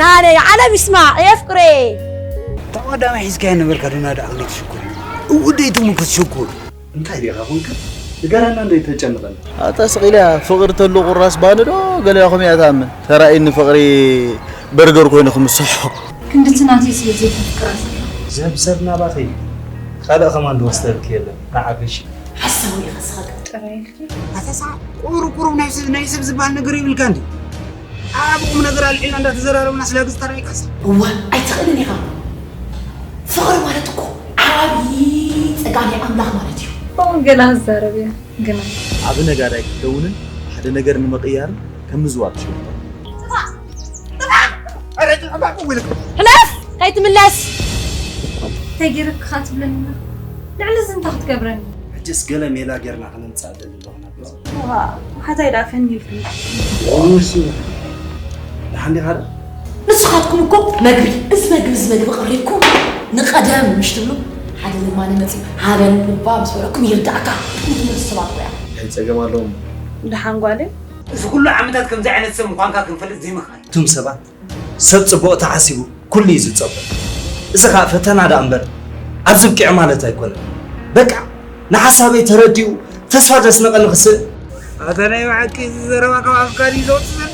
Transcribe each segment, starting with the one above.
ናነይ ዓለም ይስማዕ የፍቅሬ። እታ ቀዳማይ ሒዝካያ ነበርካ ዶ ናዳ ኣኽሊ ትሽኩር? እው ደይትሙ ክትሽኩር። እንታይ ዲኻ ኮንካ? ንገረና እንዶ ይተጨንቐና። ኣታ ስቕ ኢላ ፍቕሪ ተሉ ቁራስ ባኒ ዶ ገለ ኢኹም እያ ትኣምን? ተራእይኒ ፍቕሪ በርገር ኮይኑ ክምስሖ። ክንድቲ ናተይ ስለ ዘይተፍቅራ ስለ። ዘብሰብ ናባኺ ካልእ ከማን ዝወስደልኪ የለን። ንዓገሽ። ሓሳዊ ኢኻ ስኻ ጥራይ ኢልኪ። ኣታ ስኻ ቁሩብ ቁሩብ ናይ ሰብ፣ ናይ ሰብ ዝበሃል ነገር ይብልካ እንዲ። ኣብ ቁም ነገር ኣልዒልና እንዳተዘራረብና ስለ ግዝተራ ይካሳ። እዋ ኣይትኽእልን ኢኻ። ፍቕሪ ማለት እኮ ዓብዪ ጸጋ ናይ ኣምላኽ ማለት እዩ። እሞ ገለ ክዛረብ እየ ግና። ዓቢ ነጋዳይ ክትከውንን ሓደ ነገር ንምቕያርን ከም ምዝዋር ትሽግር። ሕለፍ! ከይትምለስ! እንታይ ገይረክኻ ትብለኒ? ልዕሊ እዚ እንታይ ክትገብረኒ? ሕጅስ ገለ ሜላ ጌርና ክነምጽእ ኣለና። ዋ፣ ሓታይ ደኣ ፈን ኢልክኒ። ደሓን ዲኻ ደኣ? ንስኻትኩም እኮ መግቢ፣ እዚ መግቢ፣ እዚ መግቢ ቀሪብኩም ንቐደም ምሽ ትብሉ፣ ሓደ ለማኒ መጺኡ ሃበን እባ ምስ በለኩም ይርዳእካ። ትምልሱ ሰባት እኮ እያ። እንታይ ጸገም ኣለዎም? ደሓን ጓለይ። እዚ ኩሉ ዓመታት ከምዚ ዓይነት ሰብ ምዃንካ ክንፈልጥ ዘይምኽኣል። እቱም ሰባት ሰብ ጽቡቕ ተሓሲቡ ኩሉ እዩ ዝጸብቕ። እዚ ኸኣ ፈተና ደኣ እምበር ኣብዚ ብቂዑ ማለት ኣይኮነን። በቃ ንሓሳበይ ተረዲኡ ተስፋ ዘስነቐኒ ክስእ። ኣታ ናይ ብሓቂ እዚ ዘረባ ካብ ኣፍካ ድዩ ዘውጽእ ዘሎ?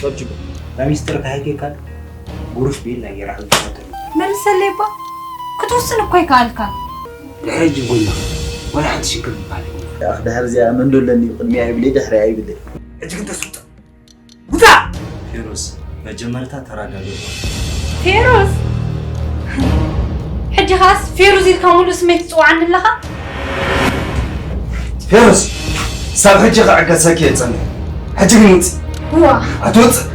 ጆርጅ፣ ናይ ሚስጥር ካይከካ ጉሩፍ ቢል ናይ የራኽብ ዝፈተሉ። መልሰለይ እባ ክትውስን እኮ ኣይከኣልካ። ድሕሪ ሕጂ ጎና ዋላ ሓንቲ ሽግር ዝበሃል የብሉን። ኣኽ፣ ድሕሪ እዚኣ መን ዶ ኣለኒ? ቅድሚያ ይብለይ፣ ድሕሪያ ይብለይ። ሕጂ ግን ተስውጥ። ውጻእ! ፌሮዝ፣ መጀመርታ ተረጋግእ። ፌሮዝ? ሕጂ ኸኣስ ፌሮዝ ኢልካ ሙሉእ ስመይ ትጽውዓኒ ኣለኻ? ፌሮዝ፣ ሳብ ሕጂ ክዕገሰኪ እየ ዝጸንሕ። ሕጂ ግን ውጽእ። እዋ። ኣትወጽእ?